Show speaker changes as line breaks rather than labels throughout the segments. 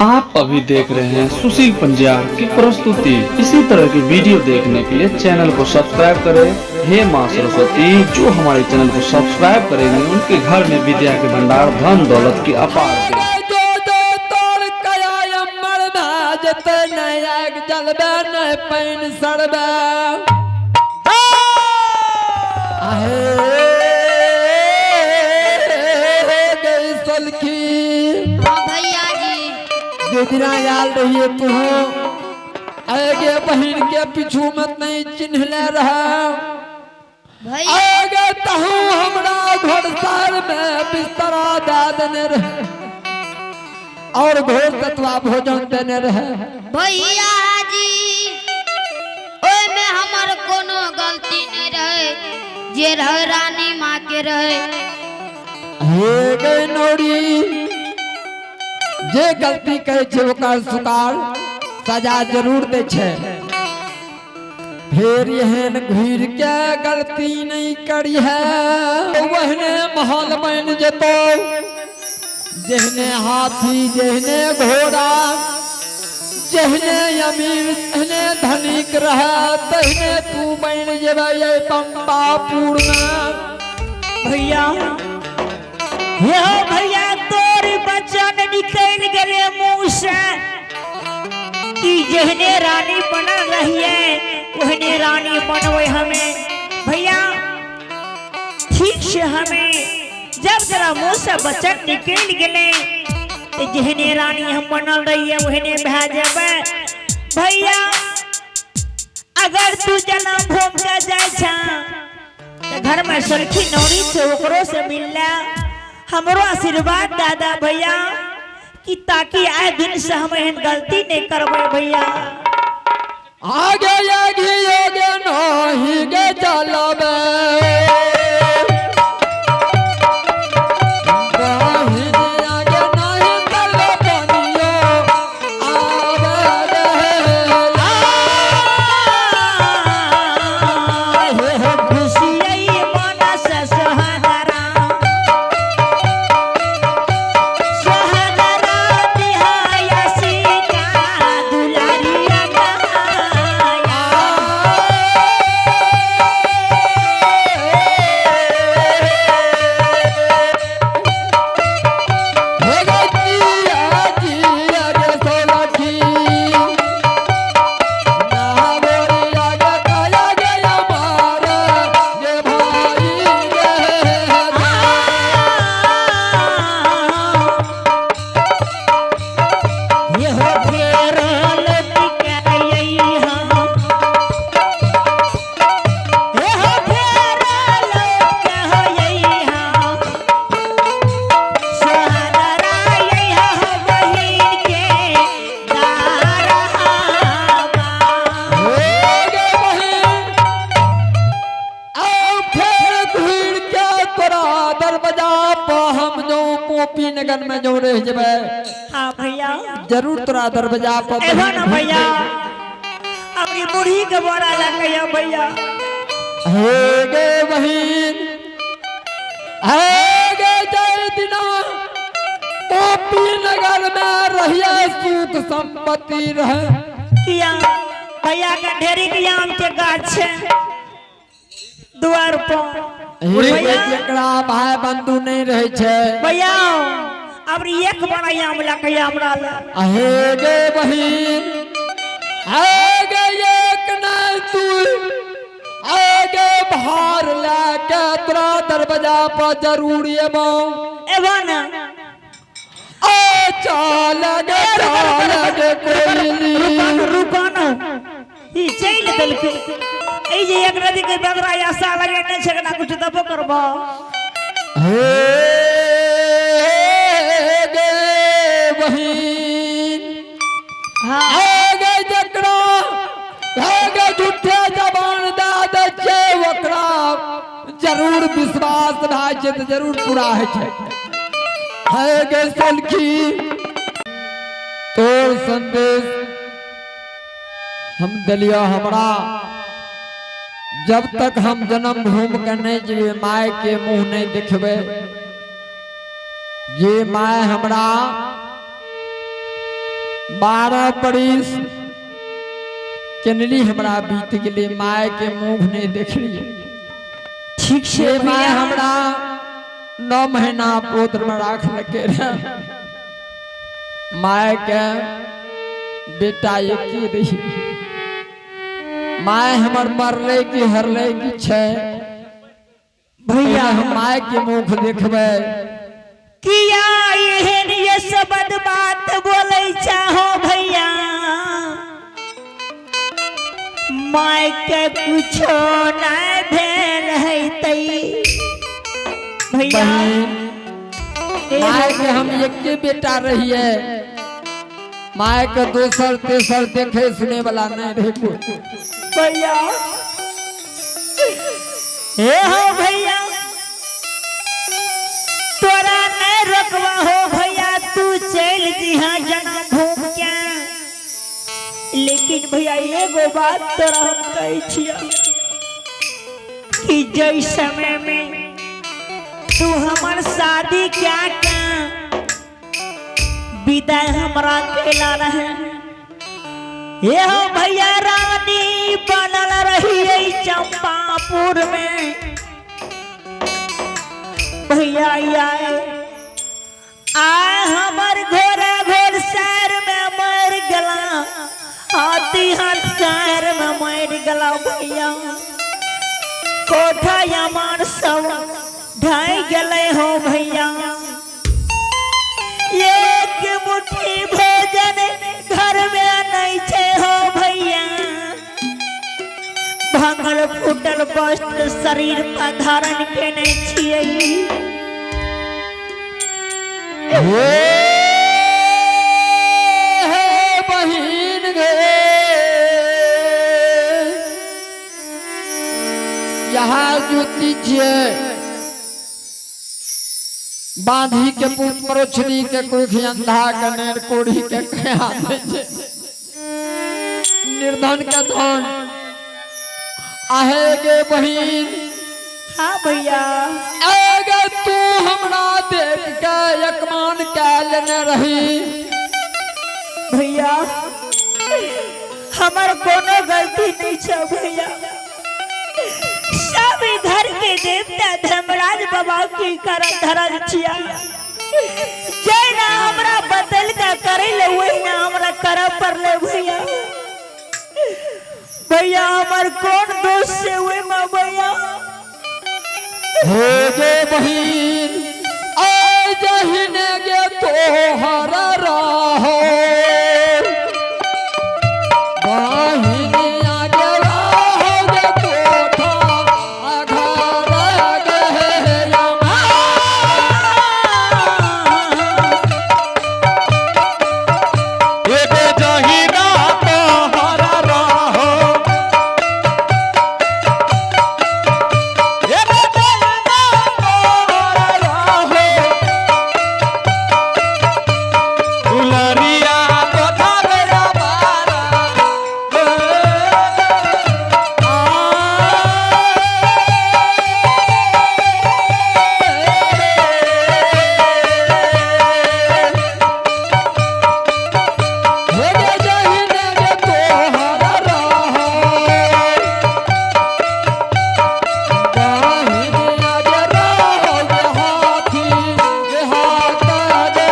आप अभी देख रहे हैं सुशील पंजार की प्रस्तुति। इसी तरह की वीडियो देखने के लिए चैनल को सब्सक्राइब करें। हे माँ सरस्वती, जो हमारे चैनल को सब्सक्राइब करेंगे, उनके घर में विद्या के भंडार, धन दौलत की अपार दे।
जो जो तोर कया अमर भए जेतै, नहि आगि जलबै, नहि पानि सड़बै। आहे गई सलखी।
हाँ भैया जी।
जे दिना आयल रहिए तू आगे, बहिन के पीछू में नहीं चिन्हले रहे।
भैया।
आगे तहु हमरा घोड़सार में बिस्तरा दे देने रहे और घोर तत्वा भोजन देने रहे।
भैया जी, ओहिमे हमर कोनो गलती नहीं रहे, जे रहे रानी माँ के रहे।
हे गे नौरी, जे गलती करे छै ओकर सुकार सजा जरूर दै छै। फेर एहन घुर के गलती नहीं करी है, ओहने महल बन जेतो, जेहने हाथी, जेहने घोड़ा, जेहने अमीर, जेहने धनिक रहे, तहने तू बन जेबै ये पंपापुर में।
भैया, हे हो भैया, तोर बचन निकल गेले मुंह से कि जेहने रानी बनल रहिए ओहने रानी बनवे हमें। भैया, ठीक से हमें जब जरा मुंह से बचन निकल गेले तो जेहने रानी हम बनल रहिए ओहने भए जेबै। भैया, अगर तू जन्म भूम के जाय छा तऽ घर में सलखी नौरी छै, ओकरो से मिलला, हमरो आशीर्वाद दादा भैया, कि ताकि आए दिन से हम एहन गलती नहीं करबै भैया।
आगे आगे आगे नहीं गे चलबे, नहीं आगे नहीं चलबे, पानियो आवे रे।
हे हो खुशियै मन से सोहदरा सोहदरा दिहाया सीता दुलारिया माया।
हे गे जिया जिया गे सोलखी ना बोरी आगे काया गे हमारा गे भाई गे।
यहो फेर लौट के अइहा, यहो फेर लौट के अइहा, सोहदरा अइहा हो बहिन के दारहावा।
हे गे बहिन, आओ फेर घुर के तोरा दरवाजा पर हम जो पोपी नगर में जो रह जेबै,
हाँ भैया।
जरूर तोरा दरवाजा पर।
एहो ना भैया, अपनी बूढ़ी के बड़ा लगे भैया।
हे गे बहिन, हे गे, जय दिना पोपी नगर में रहिए, सुख संपत्ति रहे।
किया भैया के ढेरी के आम के गाछ छै दुआर पर।
हे
भैया।
जेकरा भाई बंधु नहीं रहे छै।
भैया, अब एक बड़ा आम लगे हमरा ले।
हे गे बहिन, हे गे, एक नहीं तू, हे गे, भार लेके तोरा दरवाजा पर जरूर एबो।
एबो ना?
ओ चल गे, चल गे कोयली।
रुका, रुका ना, ई चलि देलकै। ई जे एक नदी के बगरा आशा लगेने छै, एकरा कुछ देबो करबो?
हे गे बहिन,
हाँ।
हे गे, जकरा हे गे झूठे जबान दए दै छै, ओकरा जरूर विश्वास भए छै तऽ जरूर पूरा होइ छै। हे गे सलखी, तोर संदेश हम देलियो हमरा, जब तक हम जन्म भूमि के नहीं जेबै, माय के मुंह नहीं देखबै, जे my हमरा 12 बरिस केनरी हमरा बीत गेलै, माय के मुंह नहीं देखलिए।
ठीक छै
से माय
भैया।
हमरा 9 महीना पोत्र में राखलकै रहे। माय के बेटा एके रही। माय हमर मरलै कि हरलै कि छै।
भैया,
हम माय के मुख देखबै।
किया एहन ये शब्द बात बोलै चाहो भैया? माय के कुछो नहीं भेल है तई भैया।
बहिन, माय के हम एके बेटा रहिए। माय के दोसर तेसर देखे सुने वाला नहीं रहे कोई।
भैया, हे हो भैया, तोरा नहीं रोकवा हो भैया, तू चल जिहा जन्म घूम के। लेकिन भैया, एगो बात तोरा हम कहै छियौ कि जै समय में तू हमर शादी क्या क्या विदाई हमरा केला रहे, ये हो भैया, रानी बनल रही चंपापुर में। भैया, आए आए हमर घोड़ा घोर शहर में मर गला, हाथी हाथ शहर में मर गला। भैया, कोठा हमार सब ढाई गले हो भैया। एक मुट्ठी भोजन घर में नहीं छे हो भैया। भांगल फूटल वस्त्र शरीर पर धारण केने छियै।
हे हे बहिन गे, यहाँ ज्योति छियै। बांधी के पूत मरोछनी के कोई अंधा के नेर कोढ़ी के कहा दै छै, निर्धन के धन। आहे गे बहिन।
हाँ भैया।
आगे तू हमरा देख के एकमान कै लेने रही।
भैया, हमर कोनो गलती नहीं छे भैया। सब घर के देवता धर्मराज बाबा की करल धरल छिया। जे ना हमरा बदल के करे ले, वही ना हमरा करे पड़ले भैया। भैया, हमर कौन दोष से हुए माँ भैया?
हे गे बहिन, आय जहिने गे तोहर रहो बहिन, आगे रहो गे कोठा घर गे यमा।
एक जहिना तोहर रहो, एक जहिना तोहर रहो, दुलरिया कोठा मेरा बारा।
हे गे जहिने गे तोहर रहो बहिन, आगे रहो गे हाथी गे हाथ गे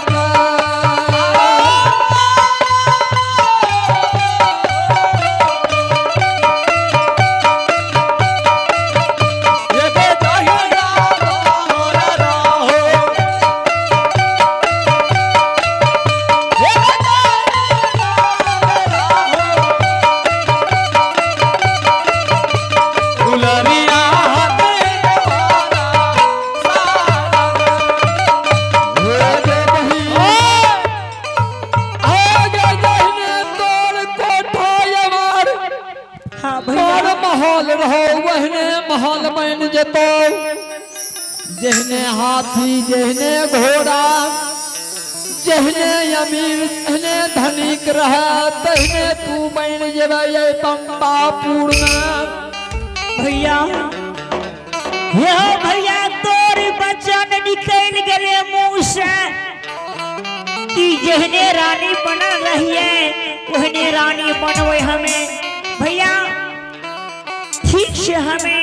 का।
एक जहिना तोहर रहो, एक जहिना रहो, दुलरिया हाथे बारा सारा।
हे गे बहिन, आगे जहिने तोर कोठा अमर
हाँ
तोर
भैया।
महल रहो, वहने महल बन जतो। जहने हाथी, जहने घोड़ा, जहने अमीर, जहने धनिक रह, तहने तू बन जेबै ये पंपापुर में।
भैया, हे हो भैया, तोर बचन निकल गेले मुंह से। कि जेहने रानी बनल रहिए ओहने रानी बनवे हमें। भैया ठीक से हमें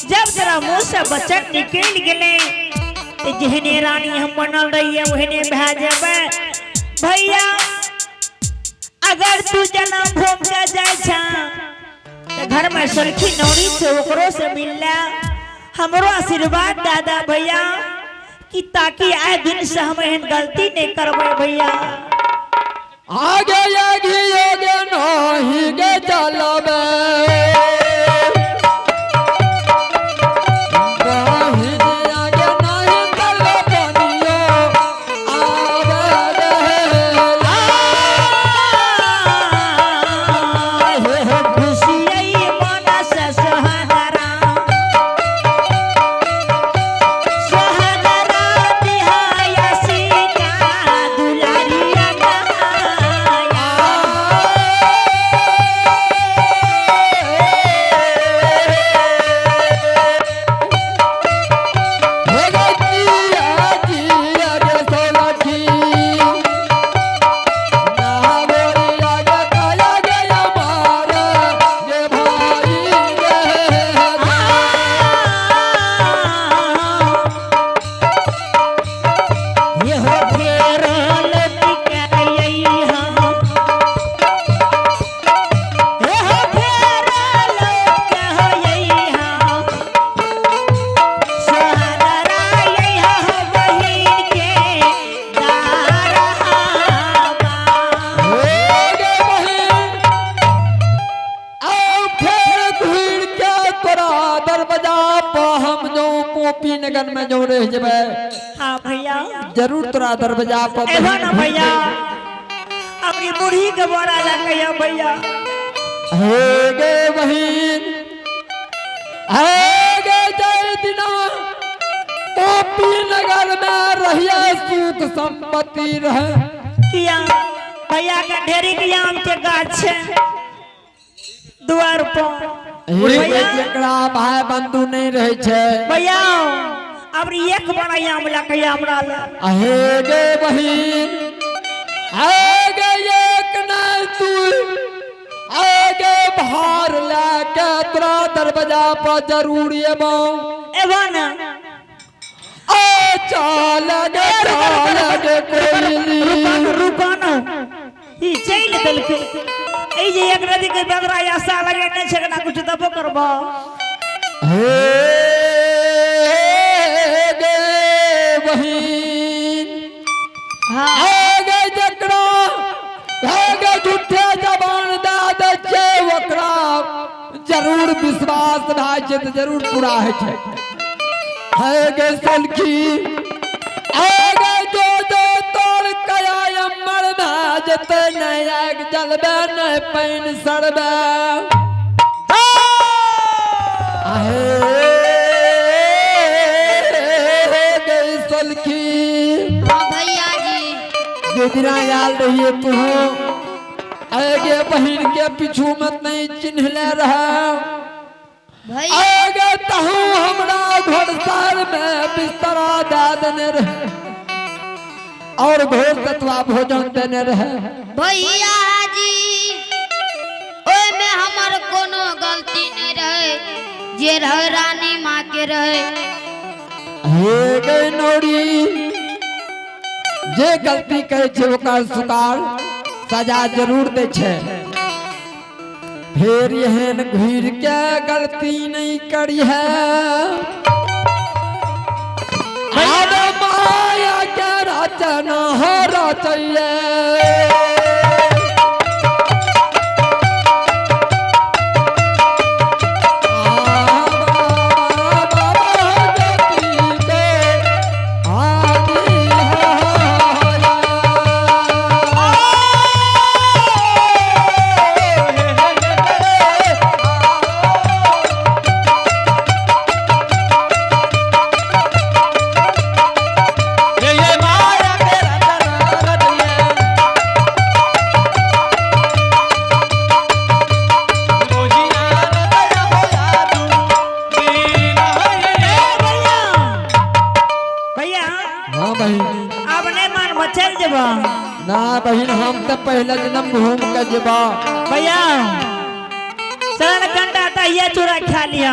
जब जरा मुंह से वचन निकल गए तो जेहने रानी हम बनल रहिए ओहने भए जेबै। भैया अगर तू जन्म भूम के जाय छा तो घर में सुर्खी नौरी से ओकरो से मिलला, हमरो आशीर्वाद दादा भैया कि ताकि आए दिन से हम एहन गलती नहीं करबै भैया।
आगे आगे आगे नहीं गे चलबे, नहीं आगे नहीं चलबे बनियो आवे रे।
हे हो खुशियै मन से सोहदरा, सोहदरा दिहाया सीता दुलारिया नहाया।
हे गे जिया जिया गे सोलखी, ना बोरी आगे काया गे अमार गे भाई गे।
ये हो फेरल टिकाई हम, ये हो फेरल टिकाई हम, सोहदरा यही हो बहिन के दारहावा।
हे गे बहिन, आओ फेर घुर के तोरा दरवाजा पर हम जो पोपी नगर में जो रह जेबै,
हाँ भैया
जरूर तोरा दरवाजा पर।
एहो ना भैया अपनी बूढ़ी के बोरा लगे भैया।
हे गे बहिन, हे गे जय दिना पोपी नगर में रहिए सुख संपत्ति रहे।
किया भैया के ढेरी के आम के गाछ है दुआर पर।
हे गे
भैया
जेकरा भाई बंधु नहीं रहे छै,
भैया अब एक बड़ा आम लगे हमरा ले।
हे गे बहिन, हे गे एक नहीं तू हे गे भार लेके तोरा दरवाजा पर जरूर एबो।
एहो ना
ओ चाल गे चाल गे कोयली।
रुको ना ई चल देलकै। ई जे एक नदी के बगरा आशा लगे नहीं छै ना कुछ दबो करबो।
हे गे बहिन,
हाँ
हे गे जकरा हे गे झूठे जबान दे दै छै ओकरा जरूर विश्वास भए छै तऽ जरूर पूरा होइ छै। हे गे सलखी, हे गे जो जो तोड़ कया अमर भए जेतै, नहि आगि जलबै नहि पानि सड़बै। आहे गे सलखी,
हाँ भैया जी।
जे दिना आयल रहिए तू आगे बहिन के पीछू मत नहीं चिन्हले रहा,
भैया
आगे तहु हमरा घोड़सार में बिस्तरा दे देने रहे और घोर तत्वा भोजन देने रहे।
भैया जी ओहिमे हमर कोनो गलती नहीं रहे, जे रहे रानी माँ के रहे।
हे गे नौरी, जे गलती करे छै ओकर सुकार सजा जरूर दै छै। फेर एहन घुर के गलती नहीं करी है। आब माया के रचना हो रचैया।
ये माया के रतन रतिया।
बहन हम तो पहले जन्म घूम के जेबा।
भैया चल कंटा दहिया चूड़ा खा लिया।